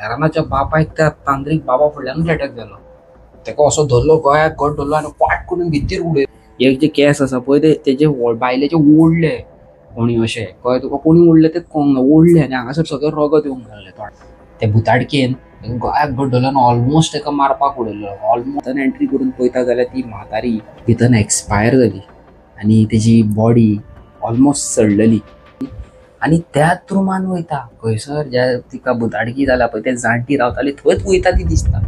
एरनाच्या बापायक त्या तांत्रीक बाबा फुडल्यानूच अटॅक जालो. तेका असो धरलो, गळ्याक घट धरलो आनी फाट करून भितर उडयलो. एक जे केंस आसा पळय ते तेजे बायलेचे ओडले कोणी अशें कळ्ळें तुका, कोणी ओडले तें कळोंक ना, ओडले आनी हांगासर सगळें रगत येवंक लागलें तोंडाक. ते भुताटकेन तेका गळ्याक घट धरलो आनी ऑलमोस्ट तेका मारपाक उडयलो. ऑलमोस्ट एंट्री करून पळयता जाल्यार ती म्हातारी भितर एक्सपायर जाली आनी तेजी बॉडी ऑलमोस्ट सडलेली. आनी त्याच रुमान वयता खंयसर ज्या तिका भुताटकी जाल्या पळय ते जाणटी रावताली थंयच वयता ती दिसता.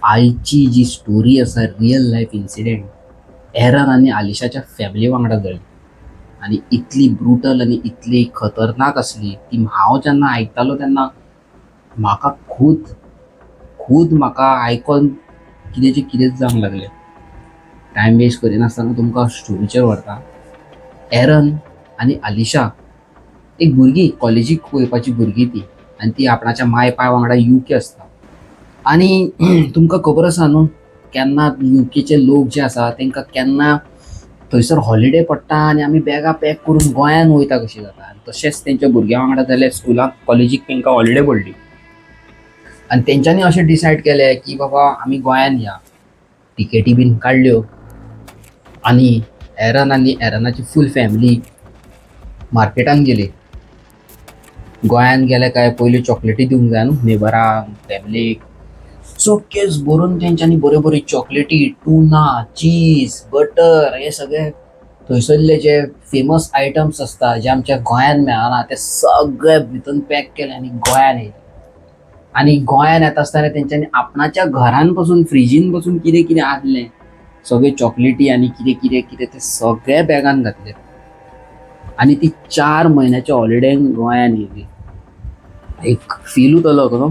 आयची जी स्टोरी आसा रियल लायफ इन्सिडेंट एरन आनी आलिशाच्या फॅमिली वांगडा जाली आनी इतली ब्रुटल आनी इतली खतरनाक आसली ती हांव जेन्ना आयकतालो तेन्ना म्हाका खूद खूद म्हाका आयकोन कितेंचें कितेंच जावंक लागलें. टायम वेस्ट करिनासतना तुमकां स्टोरीचेर व्हरता. एरन आनी आलिशा एक भुरगीं कॉलेजीक वयपाची भुरगीं ती आनी ती आपणाच्या माय पाय वांगडा युके आसता. आनी तुमकां खबर आसा न्हू केन्ना युकेचे लोक जे आसा तेंकां केन्ना थंयसर हॉलिडे पडटा आनी आमी बॅगां पॅक करून गोंयान वयता कशी जाता. आनी तशेंच तेंच्या भुरग्यां वांगडा जाल्यार स्कुलाक कॉलेजीक तेंकां हॉलिडे पडली आनी तेंच्यांनी अशें डिसायड केलें की बाबा आमी गोंयान या. टिकेटी बीन काडल्यो आनी एरन आनी एरनाची फूल फॅमिली मार्केटान गेली. गोंयान गेले काय पयल्यो चॉकलेटी दिवंक जाय न्हू नेबरांक, फॅमिलीक. सो केस भरून तेंच्यांनी बऱ्यो बऱ्यो चॉकलेटी, टुना, चीज, बटर हे सगळे थंयसरले जे फेमस आयटम्स आसता जे आमच्या गोंयान मेळना ते सगळे भितर पॅक केले आनी गोंयान येयले. आनी गोंयान येता आसतना तेंच्यांनी आपणाच्या घरान पसून फ्रिजीन पसून कितें कितें आसलें सगळे चॉकलेटी आनी कितें कितें कितें ते सगळे बॅगान घातले आनी ती 4 म्हयन्याच्या हॉलिडेन गोंयान येयली. एक फील उरतलो न्हू,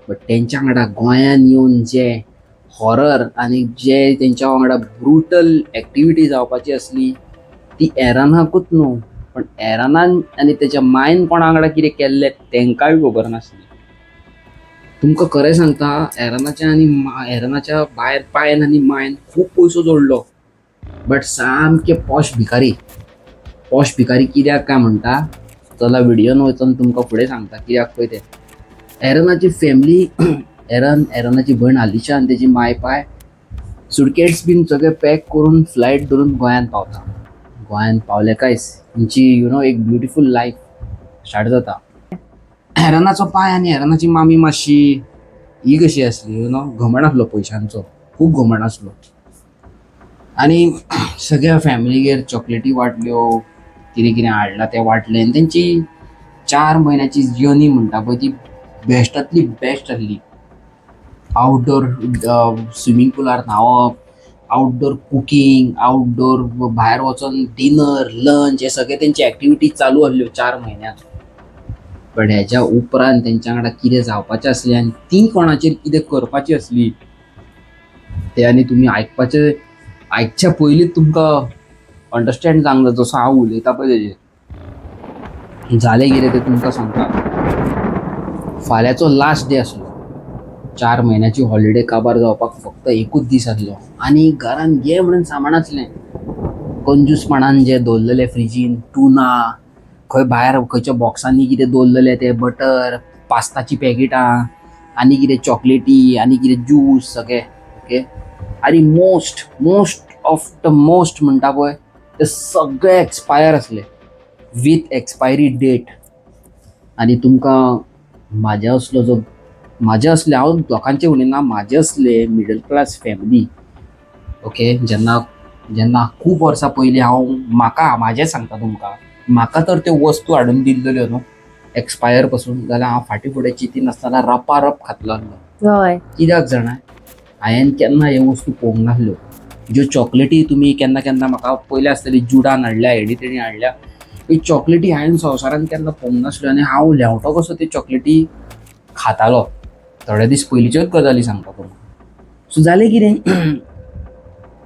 बट तेंच्या वांगडा गोंयान येवन जे हॉरर आनी जे तेंच्या वांगडा ब्रुटल एक्टिविटी जावपाची आसली ती एरनाकूच न्हू पण एरनान आनी तेच्या मायन कोणा वांगडा कितें केल्लें तेंकांय खबर नासली. तुमकां खरें सांगता एरनाच्या आनी एरनाच्या भायर पायन आनी मायन खूब पयसो जोडलो बट सामके पॉश भिकारी. पॉश भिकारी कित्याक काय म्हणटा चला व्हिडियोन वचून तुमकां फुडें सांगता कित्याक पळय तें. एरनाची फॅमिली एरन, एरनाची भयण आलिशा आनी तेजी माय पाय सुटकेट्स बीन सगळे पॅक करून फ्लायट धरून गोंयांत पावता. गोंयांत पावले कांयच तेंची you know एक ब्युटिफूल लायफ स्टार्ट जाता. एरनाचो पाय आनी एरनाची मामी मातशी ही कशी आसली you know घमंड आसलो पयशांचो, खूब घमंड आसलो. आनी सगळ्या फॅमिलीगेर चॉकलेटी वांटल्यो, कितें कितें हाडलां तें वांटलें आनी तेंची 4 म्हयन्याची जर्नी म्हणटा पळय ती बेस्टांतली बेस्ट आसली. आउटडोर स्विमींग पुलार न्हांवप, आउटडोर कुकींग, आउटडोर भायर वचोन डिनर, लंच हे सगळे तेंची एक्टिविटी चालू आसल्यो 4 म्हयन्याक. बट हेज्या उपरांत तेंच्या वांगडा कितें जावपाचें आसलें आनी ती कोणाचेर कितें करपाची आसली तें आनी तुमी आयकपाचें आयकच्या पयलींच तुमकां अंडरस्टँड जावंक जाय जसो हांव उलयता पळय तेजेर. जालें कितें तें तुमकां सांगता. फाल्यांचो लास्ट डे आसलो. 4 म्हयन्याची हॉलिडे काबार जावपाक फक्त एकूच दीस आसलो आनी घरान घे म्हणून सामान आसलें. कंजूसपणान जे दवरलेले फ्रिजीन टुना, खंय भायर खंयच्या बॉक्सांनी कितें दवरलेलें तें बटर, पास्ताची पॅकेटां आनी कितें चॉकलेटी आनी कितें ज्यूस सगळें. ओके आनी most most of the most म्हणटा पळय ते सगळे एक्सपायर आसले वीथ एक्सपायरी डेट. आनी तुमकां म्हाज्या असलो जो म्हाजे असले हांव लोकांचे उलयना, म्हाजे असले मिडल क्लास फॅमिली ओके जेन्ना जेन्ना खूब वर्सां पयलीं हांव म्हाका म्हाजें सांगता तुमकां, म्हाका तर त्यो वस्तू हाडून दिल्ल्यो न्हू एक्सपायर पसून जाल्यार हांव फाटीं फुडें चिंती नासतना रपारप खातलो आसलो. हय. कित्याक जाणा हांवें केन्ना ह्यो वस्तू पळोवंक नासल्यो. ज्यो चॉकलेटी तुमी केन्ना केन्ना म्हाका पयल्या आसतली जुडान हाडल्या हेणी तेणी हाडल्या, ही चॉकलेटी हांवें संवसारान केन्ना पळोवंक नासल्यो आनी हांव ल्हेंवटो कसो त्यो चॉकलेटी खातालो. थोडे दीस पयलींच्योच गजाली सांगता तुमकां. सो जालें कितें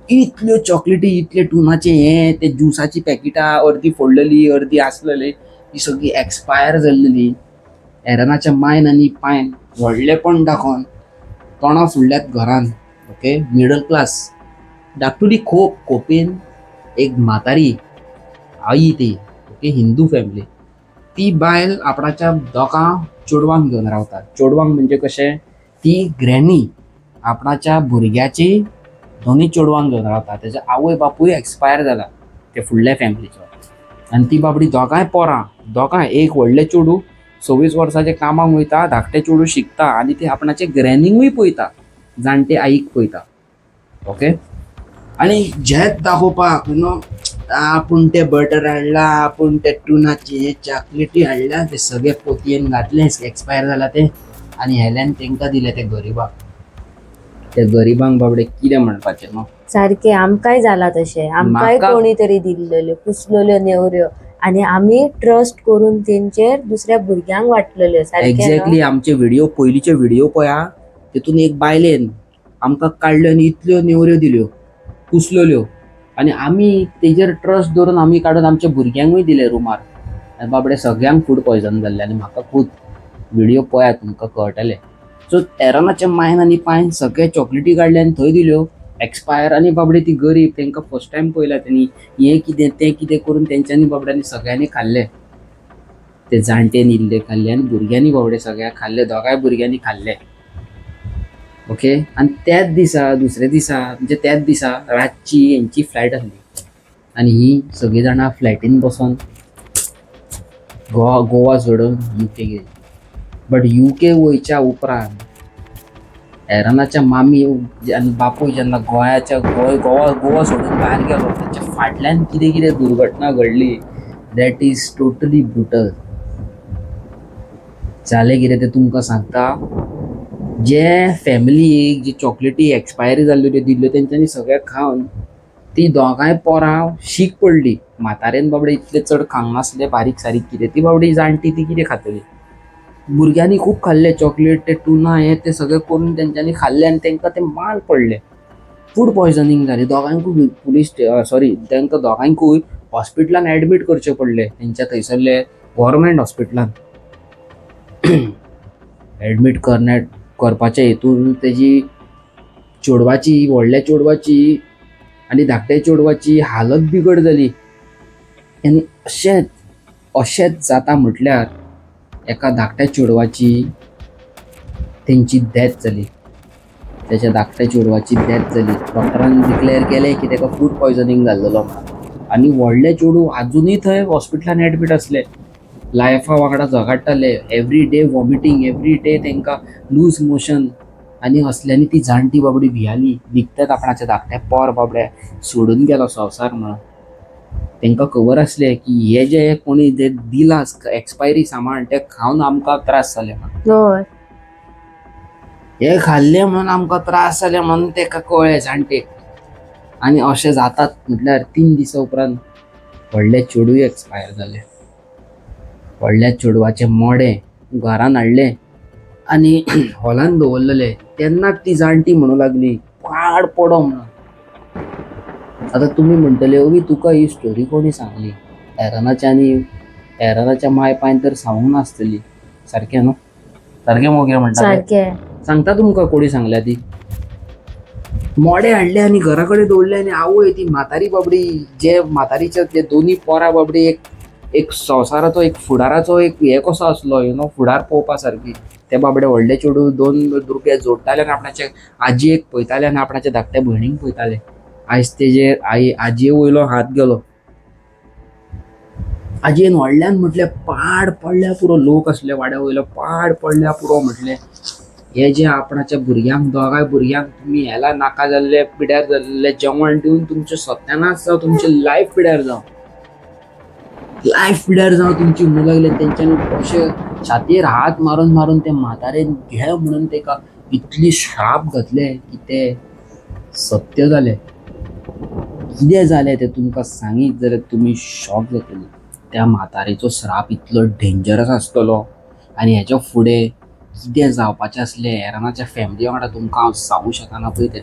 इतल्यो चॉकलेटी इतले टुनाचे हे ते ज्युसाची पॅकेटां अर्दी फोडलेली अर्दी आसलेली ती सगळी एक्सपायर जाल्लेली. एरनाच्या मायन आनी पायन व्हडलेपण दाखोवन तोंडा फुडल्यात घरान ओके मिडल क्लास धाकटुली खोप, खोपेन एक म्हातारी आई ती ओके हिंदू फॅमिली, ती बायल आपणाच्या दोगां चेडवांक घेवन रावता. चेडवांक म्हणजे कशें, ती ग्रॅनी आपणाच्या भुरग्याची दोनूय चेडवांक घेवन रावता. तेजे आवय बापूय एक्सपायर जाला ते फुडल्या फॅमिलीचो. आनी ती बाबडी दोगांय पोरां, दोगांय, एक व्हडलें चेडूं 26 वर्सांचें कामाक वयता, धाकटें चेडूं शिकता आनी ती आपणाचे ग्रॅनींगूय पळयता, जाणटे आईक पळयता. ओके, आनी झेत दाखोवपाक you know आपूण ते बटर हाडला, आपूण ते टुनाचे चॉकलेटी हाडल्या, ते सगळे पोतयेन घातले एक्सपायर जाला ते आनी हेल्यान तेंकां दिले ते गरिबाक. ते गरिबांक बाबडे कितें म्हणपाचें न्हू. सारकें आमकांय जाला तशें, आमकांय कोणी तरी दिल्लेल्यो कुसलेल्यो नेवऱ्यो आनी आमी ट्रस्ट करून तेंचेर दुसऱ्या भुरग्यांक वाटलेल्यो. सारकें. एक्झॅक्टली. आमचे व्हिडिओ, पयलींचे व्हिडिओ पळया, तितून एक बायलेन आमकां काडल्यो आनी इतल्यो नेवऱ्यो दिल्यो कुसलेल्यो आनी आमी तेजेर ट्रस्ट दवरून आमी काडून आमच्या भुरग्यांकूय दिले रुमार. आनी बाबडे सगळ्यांक फूड पॉयजन जाल्लें. आनी म्हाका खूद व्हिडिओ पळयात, तुमकां कळटलें. सो एरनाच्या मायन आनी पायन सगळे चॉकलेटी काडले आनी थंय दिल्यो एक्सपायर. आनी बाबडे ती गरीब, तांकां फर्स्ट टायम पळयला तेणी हें कितें तें कितें करून तेंच्यांनी बाबड्यांनी सगळ्यांनी खाल्लें. ते जाणटेन इल्ले खाल्ले आनी भुरग्यांनी बाबडे सगळ्या खाल्ले, दोगांय भुरग्यांनी खाल्ले. ओके, आनी त्याच दिसा, दुसऱ्या दिसा, म्हणजे त्याच दिसा रातची हेंची फ्लायट आसली आनी ही सगळीं जाणां फ्लायटीन बसोन गोवा गोवा सोडून युके गेली. बट युके वयच्या उपरांत एरनाच्या मामी आनी बापूय जेन्ना गोंयाच्या गोंय गोवा गोवा सोडून भायर गेलो, ताच्या फाटल्यान कितें कितें दुर्घटना घडली, that is totally brutal. जालें कितें तें तुमकां सांगता. जे फॅमिलीक जी चॉकलेटी एक्सपायरी जाल्ल्यो त्यो दिल्ल्यो, तेंच्यांनी सगळें खावन ती दोगांय पोरां शीक पडली. म्हातारेन बाबडे इतले चड खावंक नासले बारीक सारीक कितें, ती बाबडी जाणटी ती कितें खातली. भुरग्यांनी खूब खाल्ले चॉकलेट, ते टुना हे ते सगळें करून तेंच्यांनी खाल्ले आनी तेंकां ते माल पडले, फूड पॉयजनींग जालें. दोगांयकूय पुलीस सॉरी तेंकां दोगांयकूय हॉस्पिटलान एडमीट करचे पडले, तेंच्या थंयसरले गोवोरमेंट हॉस्पिटलान एडमीट करपाच्या हेतून तेजी चेडवाची, व्हडल्या चेडवाची आनी धाकट्या चेडवाची हालत बिगड जाली. आनी अशेंच अशेंच जाता म्हटल्यार एका धाकट्या चेडवाची तेंची डॅथ जाली. तेच्या धाकट्या चेडवाची डॅथ जाली. डॉक्टरान डिक्लेअर केलें की तेका फूड पॉयजनींग जाल्लेलो म्हणून. आनी व्हडलें चेडूं आजुनूय थंय हॉस्पिटलान एडमीट आसलें, लायफा वांगडा झगडटाले. Every day vomiting, every day तेंकां लूज मोशन. आनी असल्यांनी ती जाणटी बाबडी भियाली, निकतेच आपणाचें धाकटें पोर बाबडें सोडून गेलो संवसार म्हणून. तेंकां खबर आसलें की हे जे कोणी जे दिलां एक्सपायरी सामान तें खावन आमकां त्रास जाले म्हणून. हे खाल्लें म्हणून आमकां त्रास जाले म्हणून तेका कळ्ळें जाणटेक. आनी अशें जातात म्हटल्यार 3 दिसां उपरांत व्हडलें चेडूंय एक्सपायर जालें. व्हडल्या चेडवाचें मडें घरान हाडलें आनी हॉलान दवरलेलें. तेन्ना ती जाणटी म्हणूं लागली, पाड पडो म्हणून. आतां तुमी म्हणटले, अवी तुका ही स्टोरी कोणी सांगली? एरनाच्या आनी एरनाच्या माय पायन तर सांगूंक नासतली. सारकें न्हू? सारकें मगो कितें म्हणटा तें? सारकें. सांगता तुमकां कोणी सांगल्या ती. मोडे हाडले आनी घरा कडेन दवरले आनी आवय ती म्हातारी बाबडी, जे म्हातारीच्या ते दोनी पोरां बाबडी एक एक संवसाराचो एक फुडाराचो एक हे कसो आसलो, you know, फुडार पळोवपा सारकी. ते बाबडे व्हडले चेडूं 2 रुपया जोडटाले आनी आपणाचे आजयेक पळयताले आनी आपणाच्या धाकट्या भयणीक पळयताले. आयज तेजेर आई आजये वयलो हात गेलो. आजयेन व्हडल्यान म्हटलें, पाड पडल्या पुरो. लोक आसले वाड्या वयलो, पाड पडल्या पुरो म्हटलें. हे जे आपणाच्या भुरग्यांक, दोगांय भुरग्यांक तुमी हेला नाका जाल्ले पिड्यार जाल्ले जेवण दिवन तुमचें सत्यानाश जावं, तुमचें लायफ पिड्यार जावं, लायफ पिड्यार जावं तुमची म्हणूं लागले. तेंच्यांनी अशें छातयेर हात मारून मारून ते म्हातारेन घे म्हणून तेका इतली श्राप घातले की ते सत्य जालें. कितें जालें तें तुमकां सांगीत जाल्यार तुमी शॉक जातली. त्या म्हातारेचो श्राप इतलो डेंजरस आसतलो आनी हेच्या फुडें कितें जावपाचें आसलें एरनाच्या फॅमिली वांगडा तुमकां हांव सांगूं शकना पळय तें.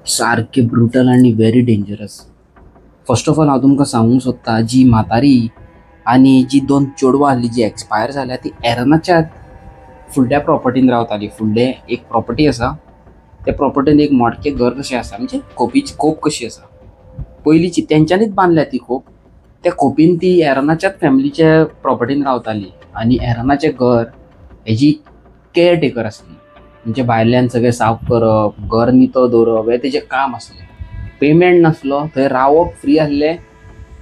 सारकें ब्रुटल आनी very dangerous. First of all हांव तुमकां सांगूंक सोदता, जी म्हातारी आनी जी 2 चेडवां आसलीं जी एक्सपायर जाल्या ती एरनाच्या फुडल्या प्रॉपर्टीन रावताली. फुडलें एक प्रॉपर्टी आसा, त्या प्रॉपर्टीन एक मोटकें घर कशें आसा, म्हणजे खोपीची खोप कशी आसा, पयलींची तेंच्यांनीच बांदल्या ती खोप. त्या खोपीन ती एरनाच्याच फॅमिलीच्या प्रॉपर्टीन रावताली आनी एरनाचें घर हेजी केअरटेकर आसली. म्हणजे भायल्यान सगळें साफ करप, घर नितळ दवरप हें तेजें काम आसलें. पेमेंट नासलो, थंय रावप फ्री आसलें,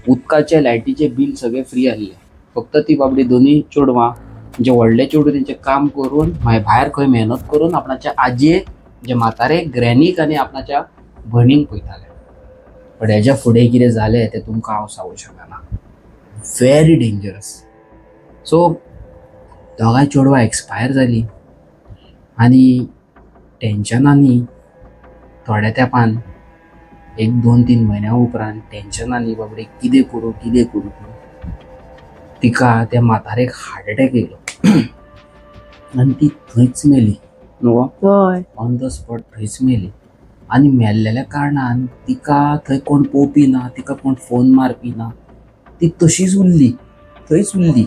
उदकाचें लायटीचें बील सगळें फ्री आसलें. फक्त ती बाबडी दोनूय चेडवां म्हणजे व्हडलें चेडूं तेंचें काम करून मागीर भायर खंय मेहनत करून आपणाच्या आजयेक म्हणजे म्हातारेक ग्रॅनीक आनी आपणाच्या भयणीक पळयतालें. बट हेज्या फुडें कितें जालें तें तुमकां हांव सांगूंक शकना. Very dangerous. सो दोगांय चेडवां एक्सपायर जालीं आनी टेंशनांनी थोड्या तेंपान एक 2-3 म्हयन्या उपरांत टेंशनांनी बाबडी कितें करूं कितें करूं तिका त्या म्हातारेक हार्ट एटॅक येयलो आनी ती थंयच मेली न्हू. हय. ऑन the spot थंयच मेली. आनी मेल्लेल्या कारणान तिका थंय कोण पळोवपी ना, तिका कोण फोन मारपी ना, ती तशीच उरली, थंयच उरली.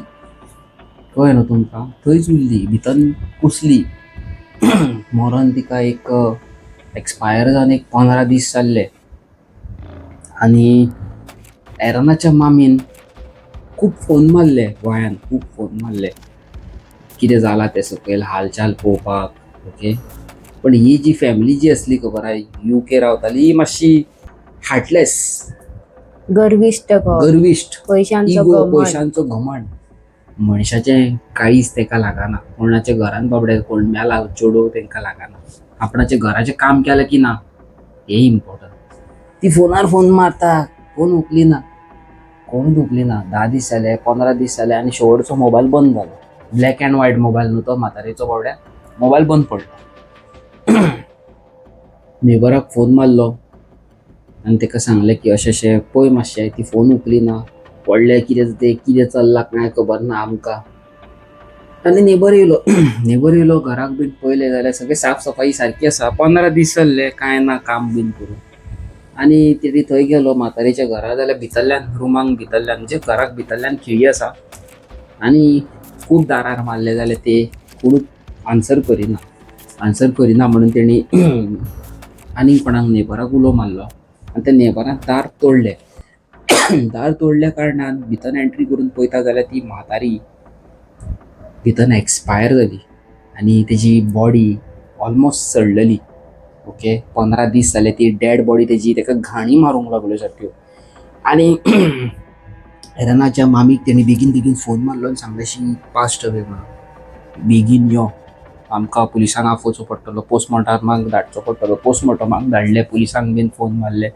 कळ्ळें न्हू तुमकां? थंयच उरली, भितर कुसली. मरोन तिका एक एक्सपायर जावन एक 15 दीस जाल्ले. आनी एरनाच्या मामीन खूब फोन मारले गोंयान, खूब फोन मारले कितें जालां तें सकयल हालचाल पळोवपाक. ओके, पण ही जी फॅमिली जी आसली खबर आहा युके रावताली, ही मातशी हार्टलेस, गर्विश्ट गो, गर्विश्ट, पयशांचो इगो, घमंड. पयशांचो घमंड. मनशाचें काळीज तेका लागना. कोणाच्या घरान बाबडे कोण मेला चेडूं तेंकां लागना. आपणाच्या घराचें काम केलें की ना हें इम्पोर्टंट. ती फोनार फोन मारता, फोन उखलिना, कोणूच उखलिना. 10 दीस जाले, 15 दीस जाले आनी शेवटचो मोबायल बंद जालो. ब्लॅक अँड व्हायट मोबायल न्हू तो म्हातारेचो, बाबड्या मोबायल बंद पडलो. नेबराक फोन मारलो आनी तेका सांगलें की अशें अशें पळय मातशें, ती फोन उखलिना, व्हडलें कितें तें कितें चल्लां कांय खबर ना आमकां. आनी नेबर येयलो. नेबर येयलो, घराक बीन पळयलें जाल्यार सगळें साफ सफाई सारकी आसा. 15 दीस जाल्ले कांय ना काम बीन करून. आनी तेणी थंय गेलो म्हातारेच्या घरा जाल्यार भितरल्यान रुमाक भितरल्यान म्हणजे घराक भितरल्यान खिळी आसा आनी खूब दारार मारले जाल्यार ते कोणूच आन्सर करिना. आन्सर करिना म्हणून तेणी आनी कोणाक नेबराक उलो मारलो आनी त्या नेबरान दार तोडलें. दार तोडल्या कारणान भितर एंट्री करून पळयता जाल्यार ती म्हातारी भितर एक्सपायर जाली आनी तेजी बॉडी ऑलमोस्ट सडलेली. ओके, 15 दीस जाले ती डेड बॉडी तेजी तेका घाणी मारूंक लागल्यो सारक्यो. आनी एरनाच्या मामीक तेणी बेगीन बेगीन फोन मारलो आनी सांगलें शी पास्ट अवे म्हणून, बेगीन यो, आमकां पुलिसांक आफोवचो पडटलो, पोस्टमॉर्टमाक धाडचो पडटलो. पोस्टमॉर्टमाक धाडले, पुलिसांक बीन फोन मारले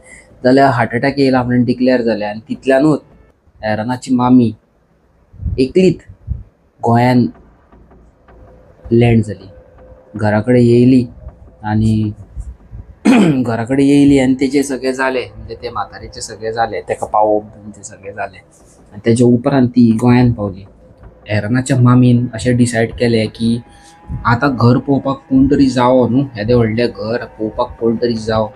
जाल्यार हार्ट एटॅक येयला म्हणून डिक्लेर जालें. आनी तितल्यानूच एरनाची मामी एकलीच गोंयान लँड जाली. घरा कडेन येयली आनी घरा कडेन येयली आनी तेजें सगळें जालें, म्हणजे ते म्हातारेचें सगळें जालें, तेका पावोवप बीन तें सगळें जालें. आनी तेज्या उपरांत ती गोंयान पावली. एरनाच्या मामीन अशें डिसायड केलें की आतां घर पळोवपाक कोण तरी जावो न्हू, येदें व्हडलें घर पळोवपाक कोण तरी जावो.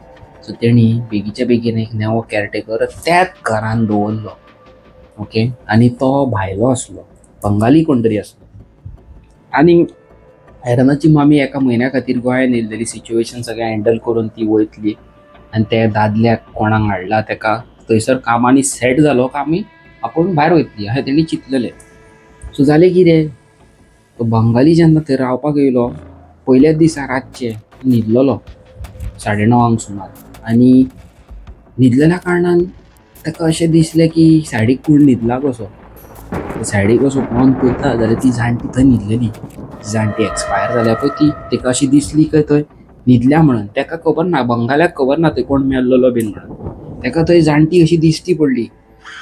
सो तेणी बेगीच्या बेगीन एक नवो कॅरटेकर त्याच घरान दवरलो. ओके, आनी तो भायलो आसलो, बंगाली कोण तरी आसलो. आनी एरनाची मामी एका म्हयन्या खातीर गोंयान येयल्ली, सिच्युएशन सगळें हँडल करून ती वयतली आनी ते दादल्याक कोणाक हाडला तेका थंयसर कामांनी सेट जालो काय आमी आपूण भायर वयतली अशें तेणी चिंतलेलें. सो जालें कितें, तो बंगाली जेन्ना थंय रावपाक येयलो पयल्याच दिसा रातचें न्हिदलेलो 9:30 सुमार. आनी न्हिदलेल्या कारणान ताका अशें दिसलें की सायडीक कोण न्हिदला कसो. सायडीक असो पळोवन पळयता जाल्यार ती जाणटी थंय न्हिदलेली. जाणटी एक्सपायर जाल्या पळय ती, ताका अशी दिसली काय थंय न्हिदल्या म्हणून. ताका खबर ना, बंगाल्याक खबर ना थंय कोण मेल्लेलो बीन म्हणून. ताका थंय जाणटी अशी दिश्टी पडली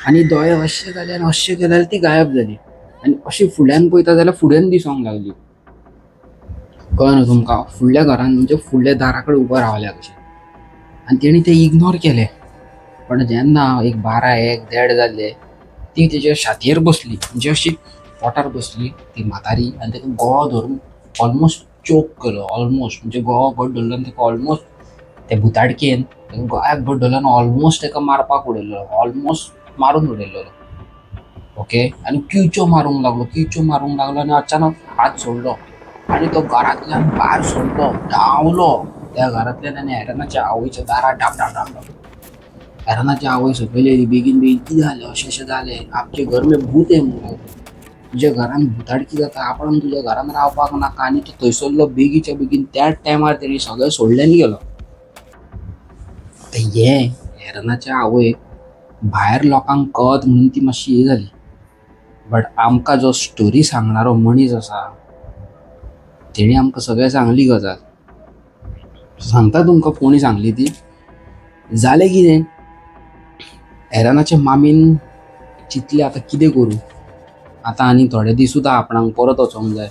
आनी दोळे अशे जाले आनी अशे केले जाल्यार ती गायब जाली. आनी अशी फुडल्यान पळयता जाल्यार फुड्यान दिसोंक लागली. कळ्ळें न्हू तुमकां? फुडल्या घरान म्हणजे फुडल्या दारा कडेन उबो रावल्या कशें. आनी तेणी तें इग्नोर केलें. पण जेन्ना एक 12 1 1.5 जाल्ले ती तेज्या छातयेर बसली, म्हणजे अशी पोटार बसली ती म्हातारी आनी ताका गळो धरून ऑलमोस्ट चोक केलो. ऑलमोस्ट म्हणजे गळो घट धरलो आनी ताका ऑलमोस्ट ते भुताडकेन ताका गळ्याक घट धरलो आनी ऑलमोस्ट ताका मारपाक उडयलो, ऑलमोस्ट मारून उडयलो. ओके, आनी किवच्यो मारूंक लागलो, किवच्यो मारूंक लागलो आनी अचानक हात सोडलो आनी तो घरांतल्यान भायर सरलो, धांवलो त्या घरांतल्यान आनी एरनाच्या आवयच्या दारार डाब डाब डाब डाब. एरनाची आवय सकयल येयली बेगीन बेगीन, कितें जालें, अशें अशें जालें, आमचे घर में भूत है म्हणूंक लागलो. तुज्या घरान भुताटकी जाता, आपण तुज्या घरान रावपाक नाका. आनी तो थंयसरलो बेगीच्या बेगीन त्याच टायमार तेणी सगळें सोडल्यान गेलो. आतां हें एरनाच्या आवयक भायर लोकांक कळत म्हणून ती मातशी हे जाली, बट आमकां जो स्टोरी सांगणारो मनीस आसा तेणी आमकां सगळें सांगली गजाल. सांगता तुमकां कोणी सांगली ती. जालें कितें, एरनाच्या मामीन चिंतलें आतां कितें करूं, आतां आनी थोडे दिसूच आपणाक परत वचोंक जाय,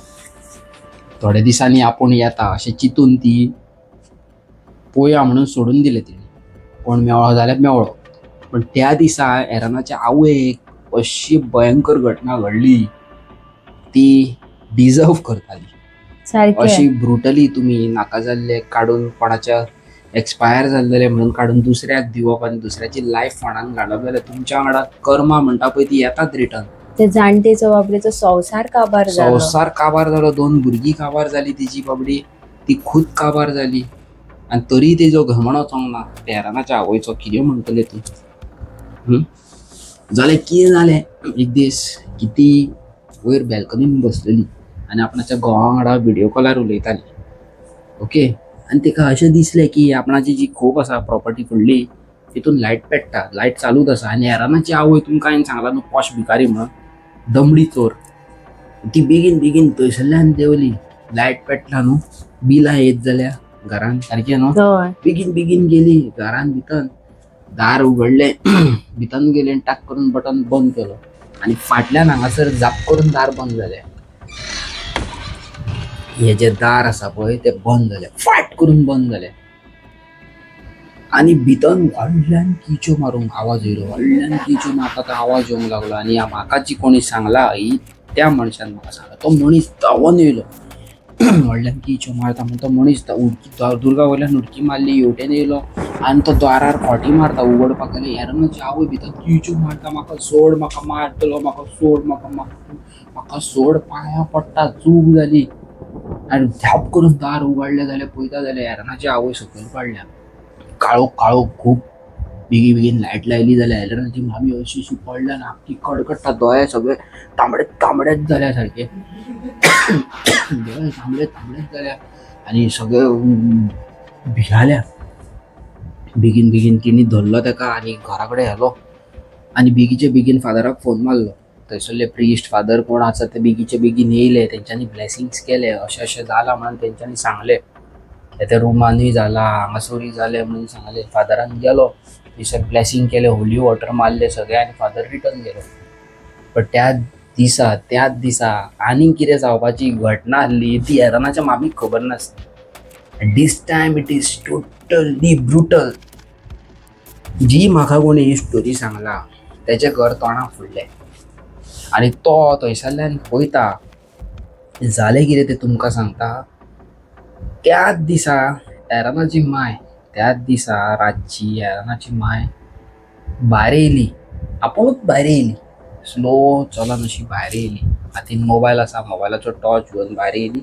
थोड्या दिसांनी आपूण येता अशें चिंतून ती पोया म्हणून सोडून दिलें तिणें. कोण मेवळो जाल्यार मेवळो. पण त्या दिसा एरनाच्या आवयक अशी भयंकर घटना घडली ती डिजर्व करताली. सारकें. अशी ब्रुटली तुमी नाका जाल्ले काडून कोणाच्या एक्सपायर जाल्लेले म्हणून काडून दुसऱ्याक दिवप आनी दुसऱ्याची लायफ फोंडान घालप जाल्यार तुमच्या वांगडा कर्मा म्हणटा पळय ती येतात रिटर्न. ते जाणटेचो बाबडेचो संवसार काबार जालो. संवसार काबार जालो, दोन भुरगीं काबार जाली तिजी बाबडी, ती खूद काबार जाली आनी तरी तेजो घमण वचोंक ना. एरनाच्या आवयचो कितें म्हणटलें तूं. जालें कितें जालें, एक दीस की ती वयर बॅल्कनीन बसलेली आनी आपणाच्या घोवा वांगडा विडियो कॉलार उलयताली. ओके, आनी तिका अशें दिसलें की आपणाची जी खोप आसा प्रॉपर्टी फुडली तितून लायट पेट्टा, लायट चालूच आसा. आनी एरनाची आवय तुमकां हांवें सांगलां न्हू पॉश भिकारी म्हणून, दमडी चोर, ती बेगीन बेगीन थंयसरल्यान देंवली, लायट पेटला न्हू, बिलां येत जाल्या घरान सारकें न्हू, हय. बेगीन बेगीन गेली घरान, भितर दार उगडलें, भितर गेली आनी टाक करून बटन बंद केलो आनी फाटल्यान हांगासर जाप करून दार बंद जालें. हे जे दार आसा पळय तें बंद जालें, फाट करून बंद जालें. आनी भितर व्हडल्यान किंच्यो मारूंक आवाज येयलो, व्हडल्यान किंच्यो मारता तो आवाज येवंक लागलो. आनी म्हाका जी कोणी सांगला ही त्या मनशान म्हाका सांगला, तो मनीस धांवोन येयलो, व्हडल्यान किंच्यो मारता म्हण तो मनीस उडकी दुर्गा वयल्यान उडकी मारली, हेवटेन येयलो आनी तो दारार खोटी मारता उगडपाक जाल्यार एरनाची आवय भितर किंच्यो मारता, म्हाका सोड, म्हाका मारतलो, म्हाका सोड, म्हाका मारतलो, म्हाका सोड, पांयां पडटा, चूक जाली. आनी धाप करून दार उगडलें जाल्यार पळयता जाल्यार एरनाची आवय सकयल पडल्या, काळोख काळोख खूब. बेगीन बेगीन लायट लायली जाल्यार एरनाची मामी अशी अशी पडल्या आनी आख्खी कडकडटा, दोळे सगळे तांबडे तांबडेच जाल्या सारके, दोळे तांबडे तांबडेच जाल्या आनी सगळे भियाल्या. बेगीन बेगीन तिणी धरलो तेका आनी घरा कडेन व्हेलो आनी बेगीचे बेगीन फादराक फोन मारलो. थंयसरले प्रिस्ट फादर कोण आसा ते बेगीचे बेगीन येयले, तेंच्यांनी ब्लेसिंग्स केले, अशें अशें जालां म्हणून तेंच्यांनी सांगलें, त्या रुमानूय जाला हांगासरूय जालें म्हणून सांगलें. फादरान गेलो थंयसर ब्लेसिंग केलें, होली वॉटर मारलें सगळें आनी फादर रिटर्न गेलो. बट त्या त्याच दिसा आनीक कितें जावपाची घटना आसली ती एरनाच्या मामीक खबर नासली. This time it is totally brutal. जी म्हाका कोणी ही स्टोरी सांगला तेचें घर तोंडाक फुडलें आनी तो थंयसरल्यान पळयता जालें कितें तें तुमकां सांगता. त्याच दिसा एरनाची माय, त्याच दिसा रातची एरनाची माय भायर येयली, आपुणूच भायर येयली, स्लो चलोन अशी भायर येयली, हातीन मोबायल आसा, मोबायलाचो टॉर्च घेवन भायर येयली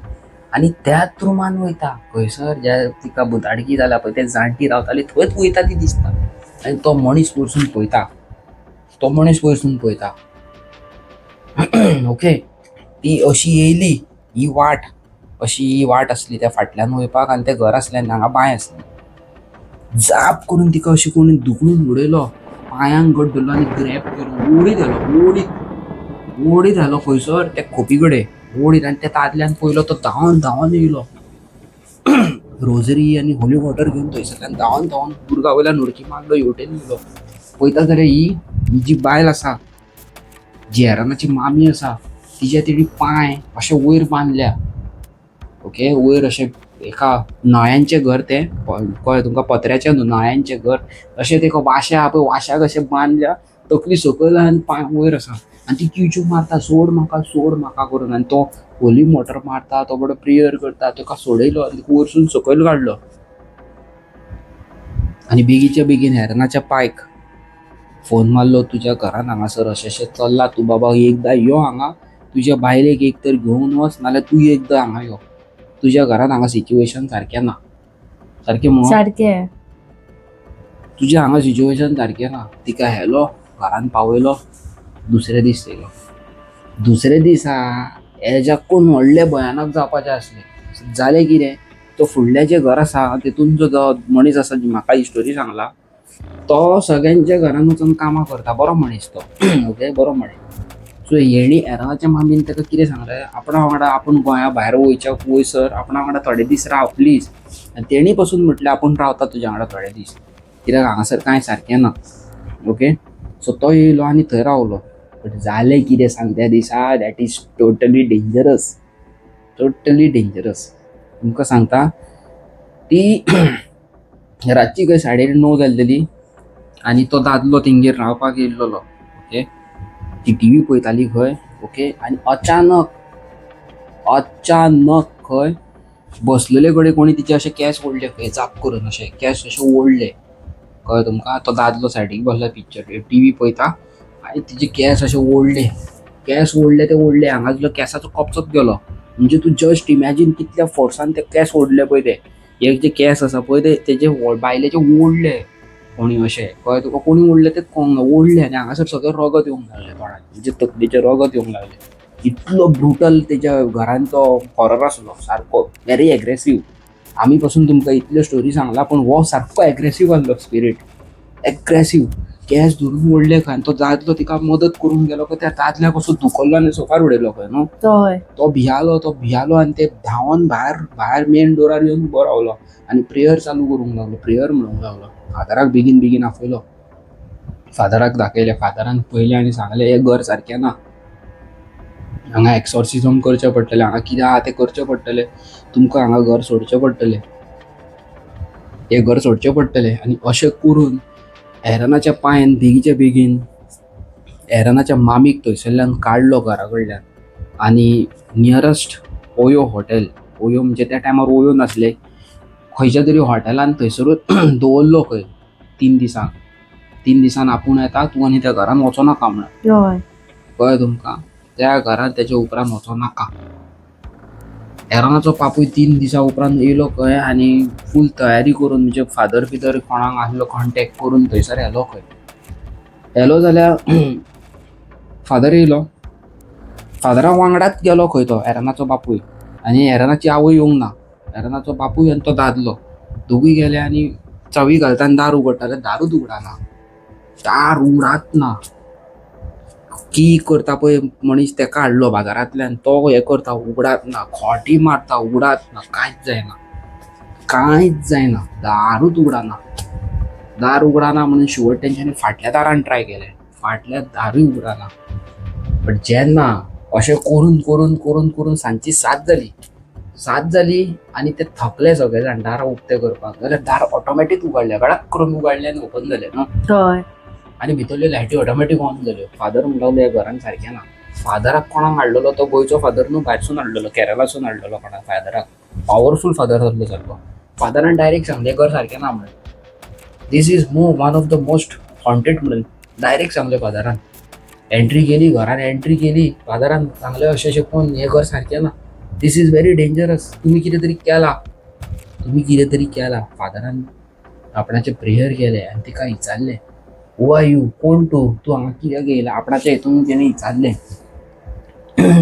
आनी त्याच रुमान वयता खंयसर ज्या तिका भुताटकी जाल्या पळय ते जाणटी रावताली थंयच वयता ती दिसता. आनी तो मनीस वचून पळयता, तो मनीस वचून पळयता. ओके, ती अशी येयली, ही वाट अशी ही वाट आसली त्या फाटल्यान वयपाक आनी तें घर आसलें आनी हांगा बांय आसली. जाप करून तिका अशी कोणी धुकलून उडयलो, पांयांक घट धरलो आनी ग्रॅब करून ओडीत घालो, ओडीत ओडीत घालो खंयसर त्या खोपी कडेन ओडीत. आनी त्या दादल्यान पयलो तो धांवन धांवन येयलो, रोजरी आनी होली वॉटर घेवन थंयसरल्यान धांवन धांवन दुर्गा वयल्यान उडकी मारलो, हेवटेन येयलो. पळयता जाल्यार ही जी बायल आसा, जी एरनाची मामी आसा, तिजे तेणी पांय अशे वयर बांदल्या. ओके, वयर अशें एका नळ्यांचें घर तें, कळ्ळें तुमकां, पत्र्याचें न्हू, नळ्यांचें घर अशें तेका वाशे आहा पळय, वाश्याक अशें बांदल्या, तकली सकयल आनी पांय वयर आसा. आनी ती किंच्यो मारता, सोड म्हाका, सोड म्हाका करून. आनी तो होली मोटर मारता, तो बरो प्रेयर करता, ताका सोडयलो आनी ताका वयरसून सकयल काडलो. आनी बेगीच्या बेगीन एरनाच्या पायक फोन मारलो, तुज्या घरान हांगासर अशें अशें चल्लां, तूं बाबा एकदां यो हांगा, तुज्या बायलेक एक तर घेवन वच, नाल्यार तूं एकदां हांगा यो, तुज्या घरान हांगा सिच्युएशन सारकें ना. सारकें मगो? सारकें. तुज्या हांगा सिच्युएशन सारकें ना. तिका व्हेलो, घरान पावयलो, दुसरे दीस येयलो. दुसरे दिसा हेज्याकून व्हडलें भयानक जावपाचें आसलें. जालें कितें, तो फुडलें जें घर आसा तेतून जो मनीस आसा म्हाका ही स्टोरी सांगला, तो सगळ्यांच्या घरान वचून कामां करता, बरो मनीस तो, ओके, बरो मनीस. सो हेणी एरनाच्या मामीन ताका कितें सांगलें, आपणा वांगडा आपूण गोंया भायर वयच्या वयसर आपणा वांगडा थोडे दीस राव प्लीज. आनी तेणी पसून म्हटलें आपूण रावता तुज्या वांगडा थोडे दीस, कित्याक हांगासर कांय सारकें ना. ओके, सो तो येयलो आनी थंय रावलो. बट जालें कितें सांग त्या दिसा, that is totally dangerous, totally dangerous. तुमकां सांगता, ती रातची खंय 9:30 जाल्लेली आनी तो दादलो तेंगेर रावपाक येयल्लो. ओके, ती टीव्ही पळयताली खंय. ओके, आनी अचानक अचानक खंय बसलेले कडेन कोणी तिचे अशे केंस ओडले खंय, जाप करून अशे केंस अशे ओडले, कळ्ळें तुमकां. तो दादलो सायडीक बसला पिक्चर टीव्ही पळयता आनी तिचे केंस अशे ओडले, केंस ओडले ते ओडले, हांगा केंसाचो कपचोच गेलो. म्हणजे तूं जस्ट इमॅजीन कितल्या फोर्सान ते केंस ओडले पळय, ते एक जे केंस आसा पळय ते तेजे बायलेचे ओडले कोणी अशें, कळ्ळें तुका, कोणी ओडले ते कळोंक ना, ओडले आनी हांगासर सगळें रगत येवंक लागलें तोंडाक, म्हणजे तकलेचें रगत येवंक लागलें. इतलो ब्रुटल तेज्या घरान तो हॉरर आसलो, सारको व्हेरी एग्रेसीव. आमी पसून तुमकां इतल्यो स्टोरी सांगला, पूण हो सारको एग्रेसीव आसलो स्पिरीट, एग्रेसीव. केंस धरून ओडले खंय, आनी तो दादलो तिका मदत करूंक गेलो खंय, त्या दादल्याक असो धुकल्लो आनी सोफार उडयलो खंय न्हू. तो भियालो, तो भियालो आनी ते धांवन भायर भायर मेन डोरार येवन उबो रावलो आनी प्रेयर चालू करूंक लागलो, प्रेयर म्हणूंक लागलो. फादराक बेगीन बेगीन आपयलो, फादराक दाखयलें, फादरान पळयलें आनी सांगलें हें घर सारकें ना, हांगा एक्सॉर्सिजम करचें पडटलें, हांगा कितें आहा तें करचें पडटलें, तुमकां हांगा घर सोडचें पडटलें, हें घर सोडचें पडटलें. आनी अशें करून एरनाच्या पांयान बेगीच्या बेगीन एरनाच्या मामीक थंयसरल्यान काडलो घरा कडल्यान आनी नियरस्ट ओयो हॉटेल, ओयो म्हणजे त्या टायमार ओयो नासले, खंयच्या तरी हॉटेलान थंयसरूच दवरलो खंय 3 दिसांक. 3 दिसान आपूण येता, तूं आनी त्या घरान वचो नाका म्हणून, कळ्ळें तुमकां, त्या घरान तेच्या उपरांत वचो नाका. एरनाचो बापूय 3 दिसां उपरांत येयलो खंय आनी फूल तयारी करून, म्हणजे फादर बिदर कोणाक आहलो कॉन्टेक्ट करून थंयसर येलो खंय. येलो जाल्यार फादर येयलो, फादरा वांगडाच गेलो खंय तो एरनाचो बापूय, आनी एरनाची आवय येवंक ना. एरनाचो बापूय आनी तो दादलो दोगूय गेले आनी चावी घालता आनी दार उगडटा जाल्यार दारूच उगडना, दार उगडात ना. की करता पळय मनीस तेका हाडलो बाजारांतल्यान, तो हें करता, उगडात ना, खोटी मारता, उगडात ना, कांयच जायना, कांयच जायना, दारूच उगडना. दार उगडना म्हणून शेवट तेंच्यांनी फाटल्या दारान ट्राय केलें, फाटल्या दारूय उगडना. बट जेन्ना अशें करून करून करून करून सांजची 7 जाली, 7 जाली आनी ते थकले सगळे जाण दारां उक्तें करपाक, जाल्यार दार ऑटोमॅटीक उगडलें, गडाक करून उगडलें आनी ओपन जालें न्हू, आनी भितरल्यो लायटी ऑटोमॅटीक ऑन जाल्यो. फादर म्हणटा लागलो ह्या घरान सारकें ना. फादराक कोणाक हाडलेलो तो गोंयचो फादर न्हू, भायरसून हाडलेलो, केरलासून हाडलेलो कोणाक फादराक, पावरफूल फादर आसलो सारको. फादरान डायरेक्ट सांगलें घर सारकें ना म्हणून, this is one of the most haunted म्हणून डायरेक्ट सांगलें फादरान. एंट्री केली घरान, एंट्री केली, फादरान सांगलें अशें अशें कोण हें घर सारकें ना, this is very dangerous, तुमी कितें तरी केलां, तुमी कितें तरी केलां. फादरान आपणाचें प्रेयर केलें आनी तिका विचारलें, who are you, कोण तूं, तूं हांगा कित्याक येयला, आपणाच्या हितून तेणें विचारलें.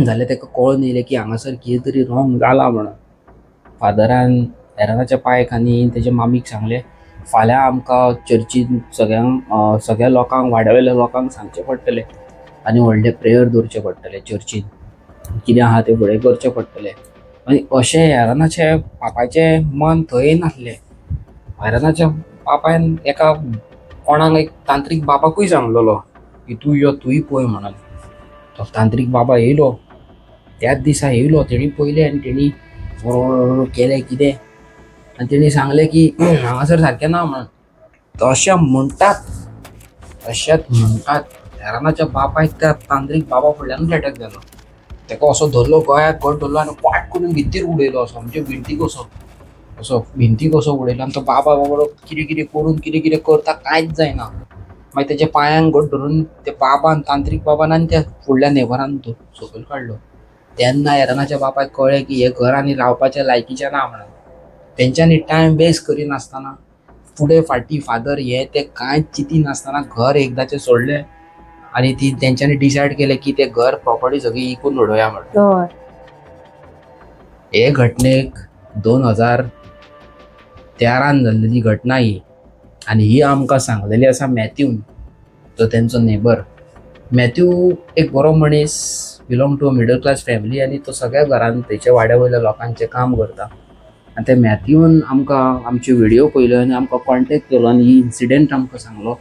जाल्यार ताका कळून येयलें की हांगासर कितें तरी रॉंग जालां म्हणून. फादरान एरनाच्या पायक आनी तेच्या मामीक सांगलें, फाल्यां आमकां चर्चीन सगळ्यांक, सगळ्या लोकांक, वाड्या वयल्या लोकांक सांगचें पडटलें आनी व्हडलें प्रेयर दवरचें पडटलें चर्चीन, कितें आहा तें फुडें करचें पडटलें. आनी अशें एरनाच्या बापायचें मन थंय नासलें. एरनाच्या बापायन एका कोणाक एक तांत्रीक बाबाकूय सांगलेलो की तूं यो, तूंय पळय म्हणून. तो तांत्रीक बाबा येयलो, त्याच दिसा येयलो, तेणी पळयलें आनी तेणी केलें कितें आनी तेणी सांगलें की हांगासर सारकें ना म्हणून. तशें म्हणटात, तशेंच म्हणटात एरनाच्या बापायक त्या तांत्रीक बाबा फुडल्यानूच एटॅक जालो. तेका असो धरलो, गळ्याक घट धरलो आनी पाट करून भिंतीर उडयलो, असो म्हणजे भिंतीक असो असो भिंतीक असो उडयलो. आनी तो बाबा बाबडो कितें कितें करून कितें कितें करता, कांयच जायना. मागीर तेच्या पांयांक घट धरून त्या बाबान, तांत्रीक बाबान आनी त्या फुडल्या नेबरान सकयल काडलो. तेन्ना एरनाच्या बापायक कळ्ळें की हें घर आनी रावपाच्या लायकीचें ना म्हणून. तेंच्यांनी टायम वेस्ट करिनासतना फुडें फाटीं फादर हे ते कांयच चिंती नासतना घर एकदाचें सोडलें आनी ती तेंच्यांनी डिसायड केलें की ते घर प्रॉपर्टी सगळी इकून उडोवया म्हणून. हे घटनेक 2013 जाल्लेली घटना ही आनी ही आमकां सांगलेली आसा मॅथ्यून, तो तेंचो नेबर. मॅथ्यू एक बरो मनीस, belong to a middle class family आनी तो सगळ्या घरान थंयच्या वाड्या वयल्या लोकांचें काम करता. आनी ते मॅथ्यून आमकां आमचे व्हिडियो पळयलो आनी आमकां कॉन्टेक्ट केलो आनी ही इन्सिडेंट आमकां सांगलो.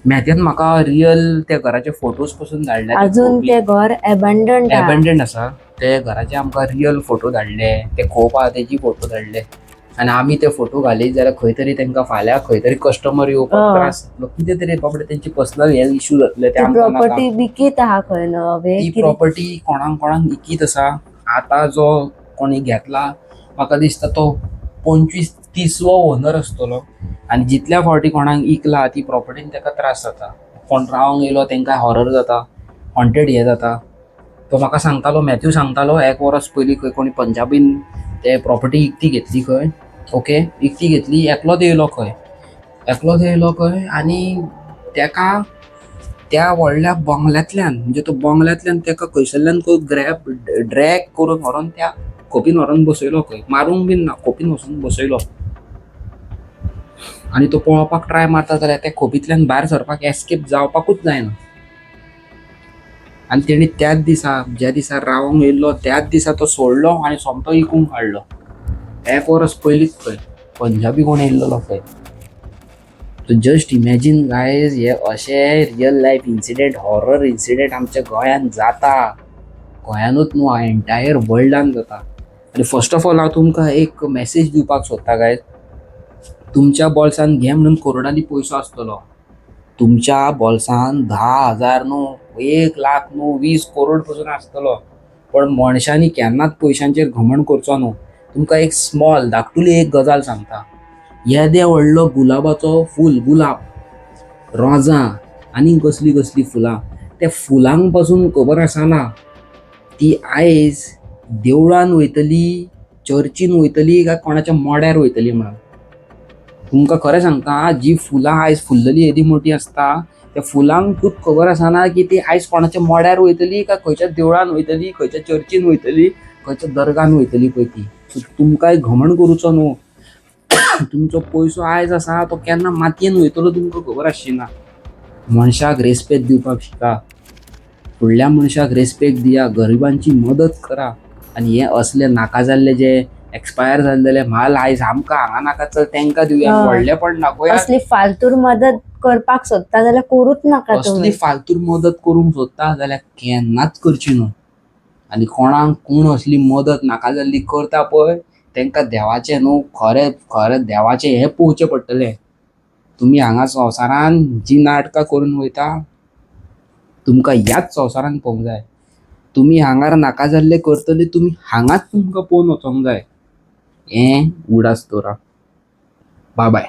मॅथ्यून म्हाका रियल त्या घराचे फोटोज पसून धाडले. अजून ते घर एबंडन. एबेंडन आसा ते घराचे. आमकां रियल फोटो धाडले, ते खोप आहा तेजी फोटो धाडले आनी आमी ते फोटो घालीत जाल्यार खंय तरी तांकां फाल्यां खंय तरी कस्टमर येवपाक त्रास जातलो, कितें तरी बाबडे तेंची पर्सनल हेल्थ इश्यू जातले, ते ती आमकां नाका. प्रॉपर्टी विकीत आहा खंय न्हू? ती प्रॉपर्टी कोणाक कोणाक इकीत आसा. आतां जो कोणी घेतला, म्हाका दिसता तो 25-30वो ओनर आसतलो. आनी जितल्या फावटी कोणाक इकला ती प्रॉपर्टीन ताका त्रास जाता. कोण रावंक येयलो तांकां हॉरर जाता, हॉन्टेड हें जाता. तो म्हाका सांगतालो, मॅथ्यू सांगतालो, एक वर्स पयलीं खंय कोणी पंजाबीन ते प्रॉपर्टी इकती घेतली खंय. ओके, इकती घेतली, एकलोच येयलो खंय, एकलोच येयलो खंय आनी तेका त्या व्हडल्या बंगल्यांतल्यान, म्हणजे तो बंगल्यांतल्यान तेका खंयसरल्यान ग्रॅब ड्रॅग करून व्हरोन त्या खोपीन व्हरोन बसयलो खंय. मारूंक बीन ना, खोपीन वचून बसयलो आनी तो पळोवपाक ट्राय मारता जाल्यार त्या खोपींतल्यान भायर सरपाक, एस्केप जावपाकूच जायना. आनी तेणी त्याच दिसा, ज्या दिसा रावंक येयल्लो त्याच दिसा तो सोडलो आनी सोमतो इकूंक काडलो. एक वर्स पयलींच खंय पंजाबी कोण येयल्लो खंय. सो जस्ट इमॅजीन गायज, हे अशे real life incident, horror incident आमच्या गोंयांत जाता. गोंयानूच न्हू, एंटायर वर्ल्डान जाता. आनी फर्स्ट ऑफ ऑल हांव तुमकां एक मॅसेज दिवपाक सोदता गायज. तुमच्या बोल्सान घे म्हणून करोडांनी पयसो आसतलो, तुमच्या बोल्सान 10,000 न्हू, 1 लाख न्हू, 20 करोड पसून आसतलो, पण मनशांनी केन्नाच पयशांचेर घमंड करचो न्हू. तुमकां एक स्मॉल धाकटुली एक गजाल सांगता. येदे व्हडलो गुलाबाचो फूल, गुलाब, रोजां आनी कसलीं कसलीं फुलां, त्या फुलांक पासून खबर आसना ती आयज देवळान वयतली, चर्चीन वयतली काय कोणाच्या मड्यार वयतली म्हणून. तुमकां खरें सांगता, जी फुलां आयज फुल्लली येदी मोठी आसता, त्या फुलांकूच खबर आसना की ती आयज कोणाच्या मड्यार वयतली काय खंयच्या देवळान वयतली, खंयच्या चर्चीन वयतली, खंयच्या दर्गान वयतली पळय ती. सो तुमकांय घमंड करुचो न्हू. तुमचो पयसो आयज आसा, तो केन्ना मातयेन वयतलो तुमकां खबर आसची ना. मनशाक रेस्पेद दिवपाक शिका. फुडल्या मनशाक रेस्पेद दिया, गरिबांची मदत करा आनी हे असले नाका जाल्ले जे एक्सपायर जाल्लेले म्हाल आयज आमकां हांगा नाका, चल तेंकां दिवया. व्हडलेपण दाखोवया. असली फालतूर मदत करपाक सोदता जाल्यार करूच नाका असली तुमी. फालतूर मदत करूंक सोदता जाल्यार केन्नाच करची न्हू. आनी कोणाक कोण असली मदत नाका जाल्ली करता पळय, तांकां देवाचें न्हू, खरें खरें देवाचें हें पळोवचें पडटलें. तुमी हांगा संवसारान जी नाटकां करून वयता, तुमकां ह्याच संवसारान पळोवंक जाय. तुमी हांगार नाका जाल्लें करतली, तुमी हांगाच तुमकां पळोवन वचोंक जाय. हें उडास दवरा. बाय बाय.